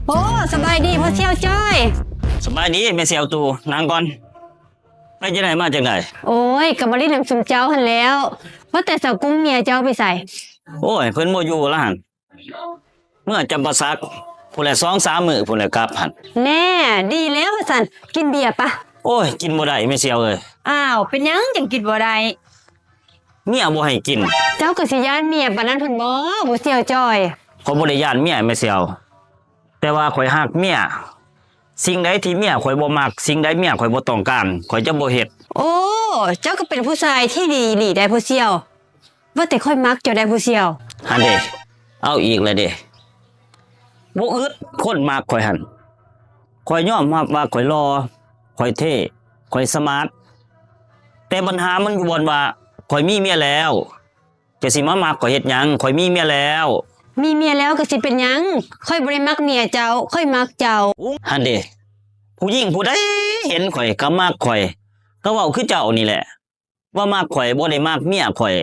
ໂອ້ ສະບາຍດີພໍ່ສ່ຽວຈ້ອຍ. ສະບາຍດີແມ່ສ່ຽວຕູ້ ນັ່ງກ່ອນ. ໄປຈັ່ງໃດມາຈັ່ງໃດ? ໂອ້ຍ ກໍມາຫຼິ້ນນຳຊຸມເຈົ້າຫັ້ນແຫຼ້ວ. ວ່າແຕ່ສາວກຸ້ງເມຍເຈົ້າໄປໃສ? ໂອ້ຍ ເພິ່ນບໍ່ຢູ່ລະຫັ້ນ. ເມືອຈຳປາສັກພຸ້ນແຫຼະ ສອງສາມມື້ພຸ້ນແຫຼະກັບຫັ້ນ. ແນ່ ດີແລ້ວວ່າຊັ້ນ ກິນເບຍປະ. ໂອ້ຍ ກິນບໍ່ໄດ້ແມ່ສ່ຽວເອີຍ. ອ້າວ ເປັນຫຍັງຈັ່ງກິນບໍ່ໄດ້? ເມຍບໍ່ໃຫ້ກິນ. ເຈົ້າກໍຊິຢ້ານເມຍປານນັ້ນພຸ້ນບໍ ຜູ້ສ່ຽວຈ້ອຍ? ຂ້ອຍບໍ່ໄດ້ຢ້ານເມຍແມ່ສ່ຽວ ແຕ່ວ່າຂ້ອຍຮັກເມຍ. ສິ່ງໃດທີ່ເມຍຂ້ອຍບໍ່ມັກ ສິ່ງໃດເມຍຂ້ອຍບໍ່ຕ້ອງການ ຂ້ອຍຈະບໍ່ເຮັດ. ໂອ້ ເຈົ້າກໍເປັນຜູ້ຊາຍທີ່ດີອີ່ຫຼີໄດ໋ຜູ້ສ່ຽວ. ວ່າແຕ່ຂ້ອຍມັກເຈົ້າໄດ໋ຜູ້ສ່ຽວ. ຫັ້ນເດ ເອົາອີກແລ້ວເດ. ບໍ່ອຶດຄົນມັກຂ້ອຍຫັ້ນ. ຂ້ອຍຍອມຮັບວ່າຂ້ອຍຫຼໍ່ ຂ້ອຍເທ່ ຂ້ອຍສະມາດ ແຕ່ບັນຫາມັນຢູ່ບ່ອນວ່າຂ້ອຍມີເມຍແລ້ວ. ຈະຊິມາມັກຂ້ອຍເຮັດຫຍັງ? ຂ້ອຍມີເມຍແລ້ວ. ມີເມຍແລ້ວກໍຊິເປັນຫຍັງ? ຂ້ອຍບໍ່ໄດ້ມັກເມຍເຈົ້າ ຂ້ອຍມັກເຈົ້າ. ຫັ້ນເດ ຜູ້ຍິງຜູ້ໃດເຫັນຂ້ອຍກໍມັກຂ້ອຍ ກໍເວົ້າຄືເຈົ້ານີ້ແຫຼະ ວ່າມັກຂ້ອຍ ບໍ່ໄດ້ມັກເມຍຂ້ອຍ.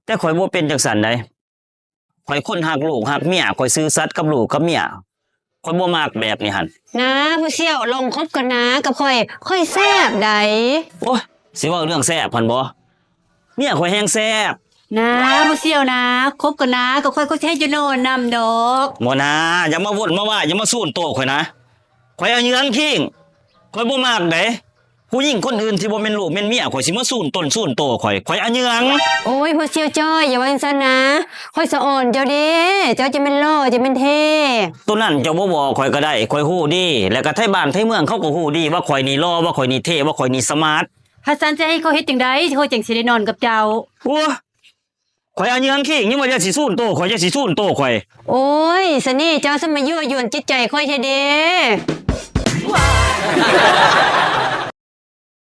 ແຕ່ຂ້ອຍບໍ່ເປັນຈັ່ງຊັ້ນໃດ. ຂ້ອຍຄົນຮັກລູກຮັກເມຍ ຂ້ອຍຊື່ສັດກັບລູກກັບເມຍ. ຂ້ອຍບໍ່ມັກແບບນີ້ຫັ້ນ. ນາ ຜູ້ສ່ຽວ ລອງຄົບກັນນາກັບຂ້ອຍ ຂ້ອຍແຊບໃດ໋. ໂອ້ຍ ຊິເວົ້າເລື່ອງແຊບຫັ້ນບໍ? ເມຍຂ້ອຍແຮງແຊບ. ນາ ຜູ້ສ່ຽວນາ ຄົບກັນນາກັບຂ້ອຍ ຂ້ອຍຊິໃຫ້ເຈົ້ານອນນຳດອກ. ບໍ່ນາ ຢ່າມາວົນມາວ່າ ຢ່າມາສູນໂຕຂ້ອຍນະ. ຂ້ອຍອະເຫຍື້ອງຄີງ ຂ້ອຍບໍ່ມັກໃດ໋. ຜູ້ຍິງຄົນອື່ນທີ່ບໍ່ແມ່ນລູກແມ່ນເມຍຂ້ອຍຊິມາສູນຕົນສູນໂຕຂ້ອຍ ຂ້ອຍອະເຫຍື້ອງ. ໂອ້ຍ ພໍ່ສ່ຽວຈ້ອຍ ຢ່າເວົ້າຈັ່ງຊັ້ນນາ ຂ້ອຍສະອອນເຈົ້າເດ້. ເຈົ້າຈະແມ່ນຫຼໍ່ ຈະແມ່ນເທ່. ໂຕນັ້ນເຈົ້າບໍ່ບອກຂ້ອຍກໍໄດ້ ຂ້ອຍຮູ້ດີ ແລ້ວກໍໄທບ້ານໄທເມືອງເຂົາກໍຮູ້ດີວ່າຂ້ອຍນີ້ຫຼໍ່ ວ່າຂ້ອຍນີ້ເທ່ ວ່າຂ້ອຍນີ້ສະມາດ. ຄັນຊັ້ນຈະໃຫ້ຂ້ອຍເຮັດຈັ່ງໃດ ຂ້ອຍຈັ່ງຊິໄດ້ນອນກັບເຈົ້າ? ໂອ້ ຂ້ອຍອະເຫຍື້ອງຄີງ ຍັງວ່າຢ່າຊິສູນໂຕຂ້ອຍ ຢ່າຊິສູນໂຕຂ້ອຍ. ໂອ້ຍ ສະເໜ່ເຈົ້າ ສະມາຍົວະຢວນຈິດໃຈຂ້ອຍແທ້ເດ້.